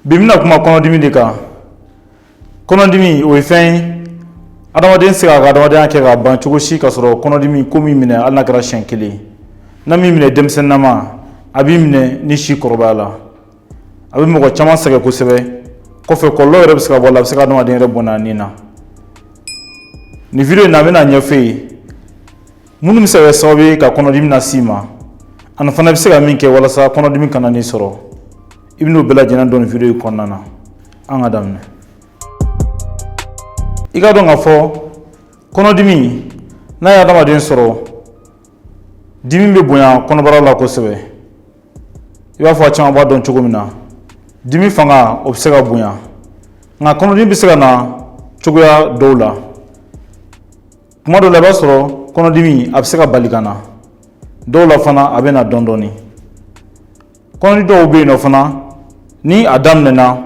Bi n bɛna kuma kɔnɔdimi de kan. Kɔnɔdimi, o ye fɛn ye, adamaden se k'a ka adamadenya kɛ ka ban cogo si ka sɔrɔ kɔnɔdimi ko min minɛ, hali n'a kɛra siɲɛ kelen. N'a m'i minɛ denmisɛnninama, a b'i minɛ ni si kɔrɔbaya la. A bɛ mɔgɔ caman sɛgɛn kosɛbɛ. Kɔfɛ, kɔlɔlɔ yɛrɛ bɛ se ka bɔ a la, a bɛ se ka adamaden yɛrɛ bɔnɛ a ni na. Nin vidéo in na, n bɛna ɲɛfɔ e ye minnu bɛ se ka kɛ sababu ye ka kɔnɔdimi las'i ma, ani fana bɛ se ka min kɛ walasa kɔnɔdimi kana n'i sɔrɔ. I bɛn'o bɛɛ lajɛlen dɔn nin vidéo in kɔnɔna na. An ka daminɛ. I ka dɔn k'a fɔ kɔnɔdimi, n'a ye adamaden sɔrɔ, dimi bɛ bonya kɔnɔbara la kosɛbɛ. I b'a fɔ a caman b'a dɔn cogo min na, dimi fanga, o bɛ se ka bonya. Nka kɔnɔdimi bɛ se ka na cogoya dɔw la. Kuma dɔw la, i b'a sɔrɔ kɔnɔdimi, a bɛ se ka bali ka na. Dɔw la fana, a bɛ na dɔɔnin dɔɔnin. Kɔnɔdimi dɔw bɛ yen nɔ fana, ni a daminɛna,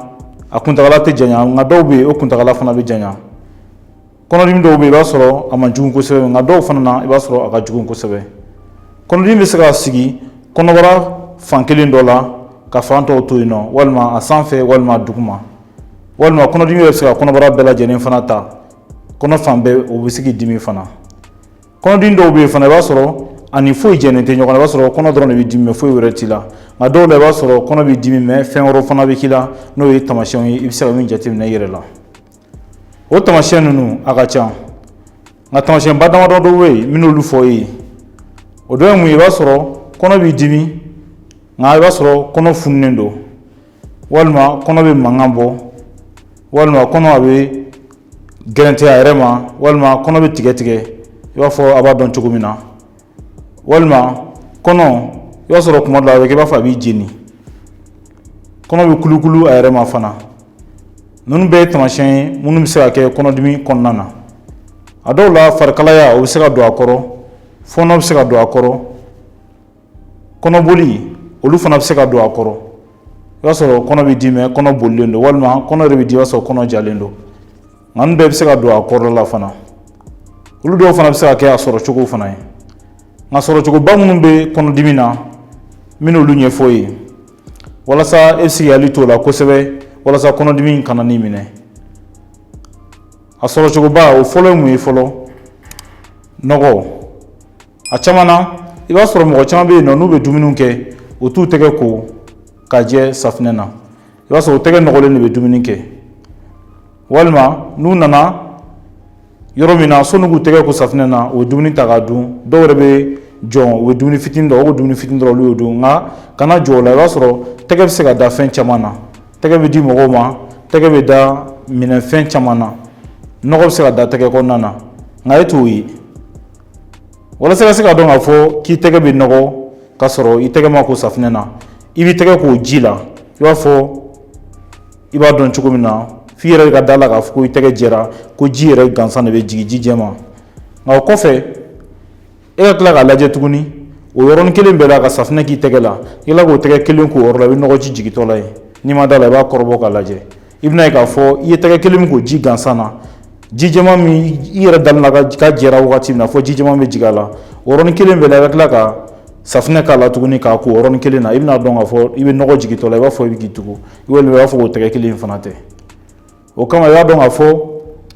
a kuntagala tɛ janya. Nka dɔw bɛ yen, o kuntagala fana bɛ janya. Kɔnɔdimi dɔw bɛ yen, i b'a sɔrɔ a man jugu kosɛbɛ. Nka dɔw fana na, i b'a sɔrɔ a ka jugu kosɛbɛ. Kɔnɔdimi bɛ se ka sigi kɔnɔbara fan kelen dɔ la ka fan tɔw to yen nɔ, walima a sanfɛ, walima a duguma, walima kɔnɔdimi bɛ se ka kɔnɔbara bɛɛ lajɛlen fana ta, kɔnɔ fan bɛɛ, o bɛ se k'i dimi fana. Kɔnɔdimi dɔw bɛ yen fana, i b'a sɔrɔ ani foyi jɛnen tɛ ɲɔgɔn na. I b'a sɔrɔ kɔnɔ dɔrɔn de bɛ dimi, mais foyi wɛrɛ t'i la. Nka dɔw la, i b'a sɔrɔ kɔnɔ bɛ dimi, mais fɛn wɛrɛw fana bɛ k'i la, n'o ye tamasiyɛnw ye i bɛ se ka min jateminɛ i yɛrɛ la. O tamasiyɛn ninnu, a ka ca, nka tamasiyɛnba damadɔ dɔw bɛ yen, n bɛn'olu fɔ e ye. O dɔ ye mun ye? I b'a sɔrɔ kɔnɔ b'i dimi, nka i b'a sɔrɔ kɔnɔ fununen don, walima kɔnɔ bɛ mankan bɔ, walima kɔnɔ a bɛ gɛrɛntɛ a yɛrɛ ma, walima kɔnɔ bɛ tigɛ tigɛ, i b'a fɔ a b'a dɔn cogo min na, walima kɔnɔ, i b'a sɔrɔ kuma dɔ la, a bɛ kɛ i b'a fɔ a b'i jeni, kɔnɔ bɛ kulukulu a yɛrɛ ma fana. Ninnu bɛɛ ye tamasiyɛn ye minnu bɛ se ka kɛ kɔnɔdimi kɔnɔna na. A dɔw la, farikalaya, o bɛ se ka don a kɔrɔ, fɔɔnɔ bɛ se ka don a kɔrɔ, kɔnɔboli, olu fana bɛ se ka don a kɔrɔ. I b'a sɔrɔ kɔnɔ bɛ dimi, kɔnɔ bolilen don, walima kɔnɔ yɛrɛ bɛ di, i b'a sɔrɔ kɔnɔ jalen don. Nka ninnu bɛɛ bɛ se ka don a kɔrɔ la fana. Olu dɔw fana bɛ se ka kɛ a sɔrɔ cogo fana ye. Nka sɔrɔcogoba minnu bɛ kɔnɔdimi na, n bɛna olu ɲɛfɔ ye walasa e bɛ se k'i hakili to o la kosɛbɛ, walasa kɔnɔdimi kana n'i minɛ. A sɔrɔcogoba, o fɔlɔ ye mun ye? Fɔlɔ, nɔgɔ. A caman na, i b'a sɔrɔ mɔgɔ caman bɛ yen nɔ, n'u bɛ dumuni kɛ, u t'u tɛgɛ ko ka jɛ safunɛ na. I b'a sɔrɔ u tɛgɛ nɔgɔlen de bɛ dumuni kɛ, walima n'u nana yɔrɔ min na, sɔnni k'u tɛgɛ ko safunɛ na, u bɛ dumuni ta k'a dun. Dɔw yɛrɛ bɛ jɔ, u bɛ dumuni fitinin dɔw, o dumuni fitinin dɔrɔn, olu y'o dun. Nka kana jɔ o la. I b'a sɔrɔ tɛgɛ bɛ se ka da fɛn caman na. Tɛgɛ bɛ di mɔgɔw ma, tɛgɛ bɛ da minɛnfɛn caman na, nɔgɔ bɛ se ka da tɛgɛ kɔnɔna na. Nka e t'o ye. Walasa ka se ka dɔn k'a fɔ k'i tɛgɛ bɛ nɔgɔ ka sɔrɔ i tɛgɛ ma ko safunɛ na, i b'i tɛgɛ k'o ji la, i b'a fɔ i b'a dɔn cogo min na, f'i yɛrɛ ka da la k'a fɔ ko i tɛgɛ jɛra, ko ji yɛrɛ gansan de bɛ jigin, ji jɛman. Nka o kɔfɛ, e ka tila k'a lajɛ tuguni, o yɔrɔnin kelen bɛɛ la, ka safunɛ k'i tɛgɛ la, i la k'o tɛgɛ kelen k'o yɔrɔ la, i bɛ nɔgɔji jigintɔ la yen. N'i ma da la, i b'a kɔrɔbɔ k'a lajɛ. I bɛna ye k'a fɔ i ye tɛgɛ kelen min k'o ji gansan na, ji jɛman min, i yɛrɛ dalen la k'a jɛra wagati min na fo ji jɛman bɛ jigin a la, o yɔrɔnin kelen bɛɛ la, i bɛ tila ka safunɛ k'a la tuguni k'a ko o yɔrɔnin kelen na, i bɛna dɔn k'a fɔ i bɛ nɔgɔ jigintɔ la, i b'a fɔ i bɛ k'i tugu, walima i b'a fɔ k'o tɛgɛ kelen in fana tɛ. O kama, i b'a dɔn k'a fɔ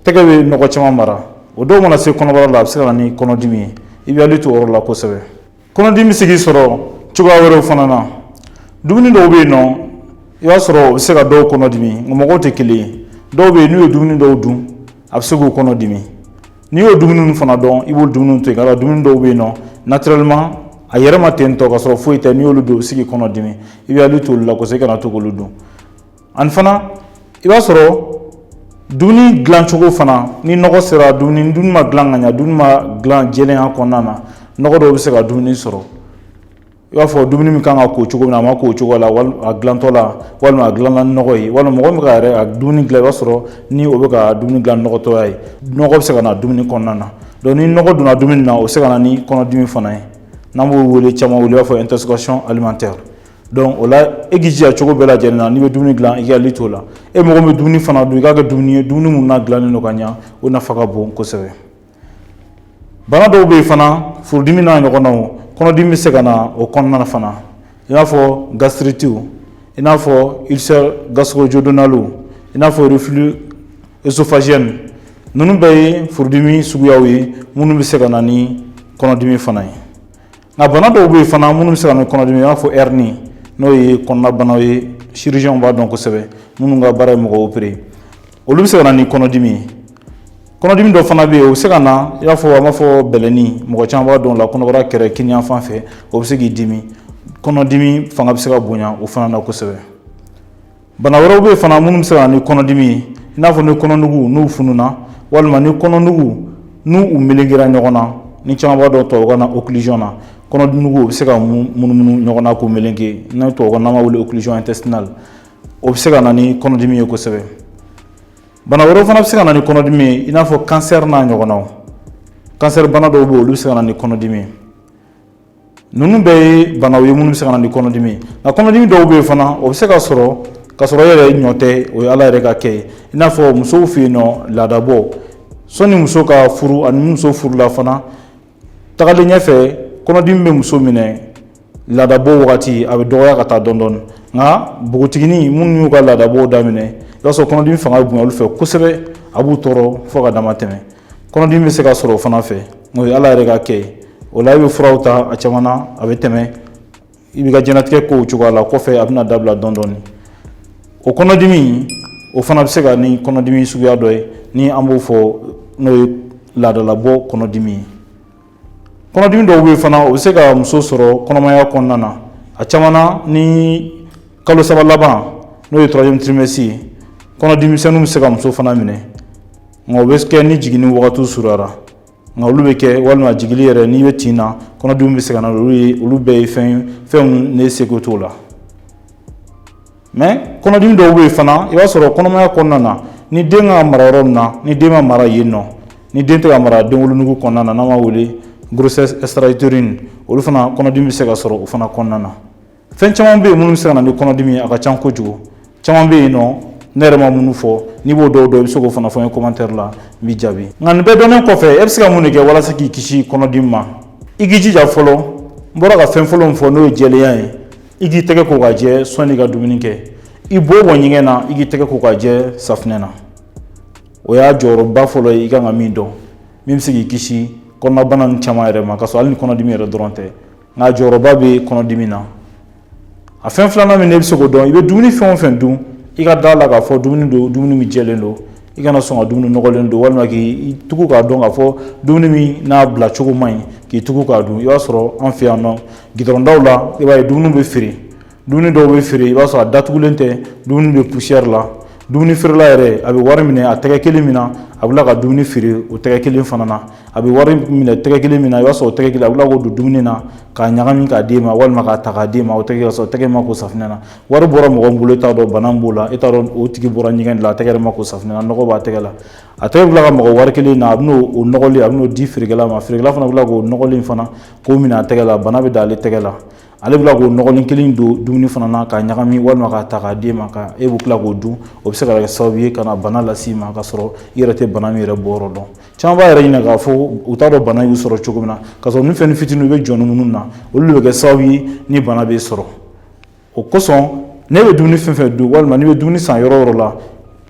tɛgɛ bɛ nɔgɔ caman mara. O dɔw mana se kɔnɔbara la, a bɛ se ka na ni kɔnɔdimi ye. I bɛ hakili to o yɔrɔ la kosɛbɛ. Kɔnɔdimi bɛ se k'i sɔrɔ cogoya wɛrɛw fana na. Dumuni dɔw bɛ yen nɔ, i b'a sɔrɔ o bɛ se ka dɔw kɔnɔ dimi, nka mɔgɔw tɛ kelen ye. Dɔw bɛ yen, n'u ye dumuni dɔw dun, a bɛ se k'u kɔnɔ dimi. N'i y'o dumuni ninnu fana dɔn, i b'o dumuni to yen. Ka dumuni dɔw bɛ yen nɔ, naturellement, a yɛrɛ ma ten tɔ ka sɔrɔ foyi tɛ, n'i y'olu dun, o bɛ se k'i kɔnɔ dimi. I bɛ hakili to olu la kosɛbɛ, i kana to k'olu dun. Ani fana, i b'a sɔrɔ dumuni dilancogo fana, ni nɔgɔ sera dumuni, dumuni ma dilan ka ɲa, dumuni ma dilan jɛlenya kɔnɔna na, nɔgɔ dɔw bɛ se ka dumuni sɔrɔ. I b'a fɔ dumuni min kan ka ko cogo min na, a ma ko o cogo la a dilantɔ la, walima a dilanna ni nɔgɔ ye, walima mɔgɔ min bɛ ka yɛrɛ a dumuni dilan, i b'a sɔrɔ ni o bɛ ka dumuni dilan nɔgɔtɔya ye, nɔgɔ bɛ se ka na dumuni kɔnɔna na. Donc ni nɔgɔ donna dumuni na, o bɛ se ka na ni kɔnɔdimi fana ye, n'an b'o wele, caman wele, i b'a fɔ intoxication alimentaire. Donc o la, e k'i jija cogo bɛɛ lajɛlen na, n'i bɛ dumuni dilan, i k'i hakili t'o la. E mɔgɔ min bɛ dumuni fana dun, i k'a kɛ dumuni ye, dumuni mun n'a dilannen don ka ɲa, o nafa ka bon kosɛbɛ. Bana dɔw bɛ yen fana, furudimi n'a ɲɔgɔnnaw, kɔnɔdimi bɛ se ka na o kɔnɔna na fana, i n'a fɔ gastrite. i n'a fɔ ulcère gastro-duodénal, i n'a fɔ reflux œsophagien. Ninnu bɛɛ ye furudimi suguyaw ye minnu bɛ se ka na ni kɔnɔdimi fana ye. Nka bana dɔw bɛ yen fana minnu bɛ se ka na ni kɔnɔdimi, i n'a fɔ hernie, n'o ye kɔnɔnabanaw ye, chirurgiens b'a dɔn kosɛbɛ, minnu ka baara ye mɔgɔ opérer, olu bɛ se ka na ni kɔnɔdimi ye. Kɔnɔdimi dɔ fana bɛ yen, o bɛ se ka na i n'a fɔ an b'a fɔ bɛlɛnin, mɔgɔ caman b'a dɔn o la, kɔnɔbara kɛrɛ kini fan fɛ, o bɛ se k'i dimi. Kɔnɔdimi fanga bɛ se ka bonya o fana na kosɛbɛ. Bana wɛrɛw bɛ yen fana minnu bɛ se ka na ni kɔnɔdimi ye, i n'a fɔ ni kɔnɔnugu n'u fununa, walima ni kɔnɔnugu n'u u melekera ɲɔgɔn na, ni caman b'a dɔn tubabukan na occlusion na. Kɔnɔnugu o bɛ se ka munumunu ɲɔgɔn na k'u meleke, n'o tubabukan n'an b'a wele occlusion intestinale, o bɛ se ka na ni kɔnɔdimi ye kosɛbɛ. Bana wɛrɛw fana bɛ se ka na ni kɔnɔdimi ye, i n'a fɔ cancer n'a ɲɔgɔnnaw. Cancer bana dɔw bɛ yen, olu bɛ se ka na ni kɔnɔdimi ye. Ninnu bɛɛ ye banaw ye minnu bɛ se ka na ni kɔnɔdimi ye. Nka kɔnɔdimi dɔw bɛ yen fana, o bɛ se ka sɔrɔ ka sɔrɔ e yɛrɛ ɲɔ tɛ, o ye Ala yɛrɛ ka kɛ ye. I n'a fɔ musow fɛ yen nɔ, laadabɔ, sɔnni muso ka furu ani muso furula fana, tagalen ɲɛfɛ, kɔnɔdimi bɛ muso minɛ laadabɔ wagati, a bɛ dɔgɔya ka taa dɔɔnin dɔɔnin. Nka npogotiginin minnu y'u ka laadabɔw daminɛ, i b'a sɔrɔ kɔnɔdimi fanga bɛ bonya olu fɛ kosɛbɛ, a b'u tɔɔrɔ fo ka dama tɛmɛ. Kɔnɔdimi bɛ se ka sɔrɔ o fana fɛ, n'o ye Ala yɛrɛ ka kɛ ye. O la, i bɛ furaw ta, a caman na a bɛ tɛmɛ, i b'i ka diɲɛlatigɛ kow cogoya la, kɔfɛ a bɛna dabila dɔɔnin dɔɔnin. O kɔnɔdimi o fana bɛ se ka ni kɔnɔdimi suguya dɔ ye ni an b'o fɔ, n'o ye laadalabɔ kɔnɔdimi ye. Kɔnɔdimi dɔw bɛ yen fana, o bɛ se ka muso sɔrɔ kɔnɔmaya kɔnɔna na, a caman na ni kalo 3 laban, n'o ye troisième trimestre ye. Kɔnɔdimimisɛnninw bɛ se ka muso fana minɛ, nka o bɛ kɛ ni jiginni wagati surunyara. Nka olu bɛ kɛ walima jigili yɛrɛ, n'i bɛ tin na, kɔnɔdimi bɛ se ka na. Olu ye, olu bɛɛ ye fɛn fɛn ne seko t'o la. Mais kɔnɔdimi dɔw bɛ yen fana, i b'a sɔrɔ kɔnɔmaya kɔnɔna na, ni den ka mara yɔrɔ min na, ni den ma mara yen nɔ, ni den tɛ ka mara denwolonugu kɔnɔna na, n'an b'a wele grossesse extra-utérine, olu fana kɔnɔdimi bɛ se ka sɔrɔ o fana kɔnɔna na. Fɛn caman bɛ yen minnu bɛ se ka na ni kɔnɔdimi ye, a ka ca kojugu. Caman bɛ yen nɔ, ne yɛrɛ ma minnu fɔ. N'i b'o dɔw dɔn, i bɛ se k'o fana fɔ n ye commentaire la, n b'i jaabi. Nka nin bɛɛ dɔnnen kɔfɛ, e bɛ se ka mun de kɛ walasa k'i kisi kɔnɔdimi ma? I k'i jija fɔlɔ, n bɔra ka fɛn fɔlɔ min fɔ, n'o ye jɛlenya ye, i k'i tɛgɛ ko ka jɛ sɔnni i ka dumuni kɛ. I bɔ bɔ ɲɛgɛn na, i k'i tɛgɛ ko ka jɛ safunɛ na. O y'a jɔyɔrɔba fɔlɔ ye i kan ka min dɔn, min bɛ se k'i kisi kɔnɔnabana ninnu caman yɛrɛ ma, ka sɔrɔ hali ni kɔnɔdimi yɛrɛ dɔrɔn tɛ, nka jɔyɔrɔba bɛ kɔnɔdimi na. A fɛn filanan min ne bɛ se k'o dɔn, i bɛ dumuni fɛn o fɛn dun, i ka da la k'a fɔ dumuni don, dumuni min jɛlen don. I kana sɔn ka dumuni nɔgɔlen don, walima k'i tugu k'a dɔn k'a fɔ dumuni min n'a bila cogo man ɲi, k'i tugu k'a dun. I b'a sɔrɔ an fɛ yan nɔ, gidɔrɔndaw la, i b'a ye dumuni bɛ feere, dumuni dɔw bɛ feere, i b'a sɔrɔ a datugulen tɛ, dumuni bɛ poussière la. Dumuni feerela yɛrɛ, a bɛ wari minɛ a tɛgɛ kelen min na, a bɛ ka dumuni feere o tɛgɛ kelen fana na. A bɛ wari minɛ tɛgɛ kelen min na, i b'a sɔrɔ o tɛgɛ kelen, a bɛ k'o don dumuni na k'a ɲagami k'a d'e ma, walima k'a ta k'a d'e ma. O tɛgɛ sɔrɔ tɛgɛ ma ko safunɛ na, wari bɔra mɔgɔ min bolo, e t'a dɔn bana b'o la, e t'a dɔn o tigi bɔra ɲɛgɛn de la, a tɛgɛ yɛrɛ ma ko safunɛ na, nɔgɔ b'a tɛgɛ la. A tɛgɛ bɛ ka mɔgɔ wari kelen na, a bɛn'o o nɔgɔlen, a bɛn'o di feerekɛla ma. Feerekɛla fana bɛ k'o nɔgɔlen fana k'o minɛ a tɛgɛ la, bana bɛ da ale tɛgɛ la. Ale bɛ k'o nɔgɔlen kelen don dumuni fana na k'a ɲagami, walima k'a ta k'a d'e ma, ka e bɛ tila k'o dun. O bɛ se ka kɛ sababu ye ka na bana las'i ma, ka sɔrɔ i yɛrɛ tɛ bana min yɛrɛ bɔyɔrɔ dɔn. Caman b'a yɛrɛ ɲininka k'a fɔ u t'a dɔn bana y'u sɔrɔ cogo min na, ka sɔrɔ ni fɛn fitinin bɛ jɔ minnu na, olu de bɛ kɛ sababu ye ni bana bɛ sɔrɔ. O kosɔn, ne bɛ dumuni fɛn fɛn dun, walima n'i bɛ dumuni san yɔrɔ o yɔrɔ la,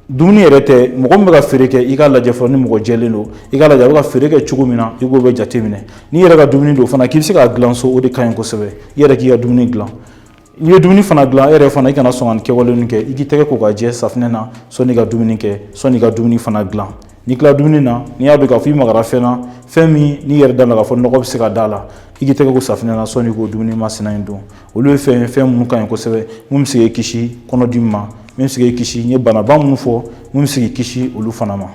dumuni yɛrɛ tɛ, mɔgɔ min bɛ ka feere kɛ, i k'a lajɛ fɔlɔ ni mɔgɔ jɛlen don. I k'a lajɛ a bɛ ka feere kɛ cogo min na, i k'o bɛ jate minɛ. N'i yɛrɛ ka dumuni don fana, k'i bɛ se k'a dilan so, o de ka ɲi kosɛbɛ. I yɛrɛ k'i ka dumuni dilan. N'i ye dumuni fana dilan, e yɛrɛ fana, i kana sɔn ka nin kɛwale ninnu kɛ. I k'i tɛgɛ ko ka jɛ safunɛ na sɔnni i ka dumuni kɛ, sɔnni i ka dumuni fana dilan. N'i tila dumuni na, n'i y'a dɔn k'a fɔ i magara fɛn na, fɛn min n'i yɛrɛ da la k'a fɔ nɔgɔ bɛ se ka da la, i k'i tɛgɛ ko safunɛ na sɔnni k'o dumuni masina in dun. Olu ye fɛn fɛn minnu ka ɲi kosɛbɛ, mun bɛ se k'i kisi kɔnɔdimi ma, min bɛ se k'i kisi, n ye banaba minnu fɔ, mun bɛ se k'i kisi olu fana ma.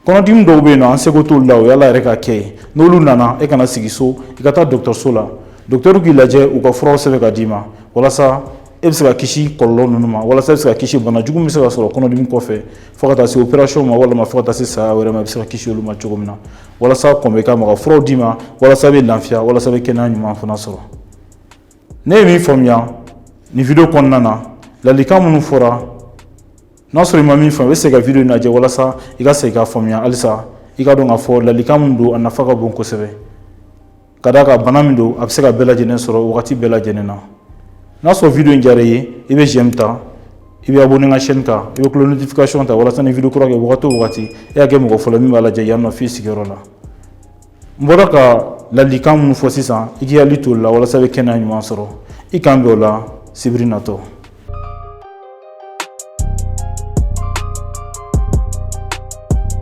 Kɔnɔdimi dɔw bɛ yen nɔ, an seko t'olu la, o y'Ala yɛrɛ ka kɛ ye. N'olu nana, e kana sigi so, i ka taa dɔgɔtɔrɔso la, dɔgɔtɔrɔ k'i lajɛ, u ka furaw sɛbɛn ka d'i ma, walasa e bɛ se ka kisi kɔlɔlɔ ninnu ma, walasa e bɛ se ka kisi bana jugu min bɛ se ka sɔrɔ kɔnɔdimi kɔfɛ, fo ka taa se opération ma, walima fo ka taa se saya wɛrɛ ma, i bɛ se ka kisi olu ma cogo min na, walasa kɔn bɛ ka ma ka furaw d'i ma, walasa i bɛ lafiya, walasa i bɛ kɛnɛya ɲuman fana sɔrɔ. Ne ye min faamuya nin vidéo kɔnɔna na, ladilikan minnu fɔra, n'a sɔrɔ i ma min faamu, i bɛ se ka vidéo in lajɛ walasa i ka segin k'a faamuya halisa. I ka dɔn k'a fɔ ladilikan min don, a nafa ka bon kosɛbɛ, ka d'a kan bana min don, a bɛ se ka bɛɛ lajɛlen sɔrɔ wagati bɛɛ lajɛlen na. N'a sɔrɔ video in diyara i ye, i bɛ j'aime ta, i bɛ abonné n ka chaîne kan, i bɛ cloche notification ta walasa ni video kura kɛ wagati o wagati, e ka kɛ mɔgɔ fɔlɔ min b'a lajɛ yan nɔ f'i sigiyɔrɔ la. N bɔra ka ladilikan minnu fɔ sisan, i k'i hakili to o la walasa i bɛ kɛnɛya ɲuman sɔrɔ. I k'an bɛn o la sibiri natɔ.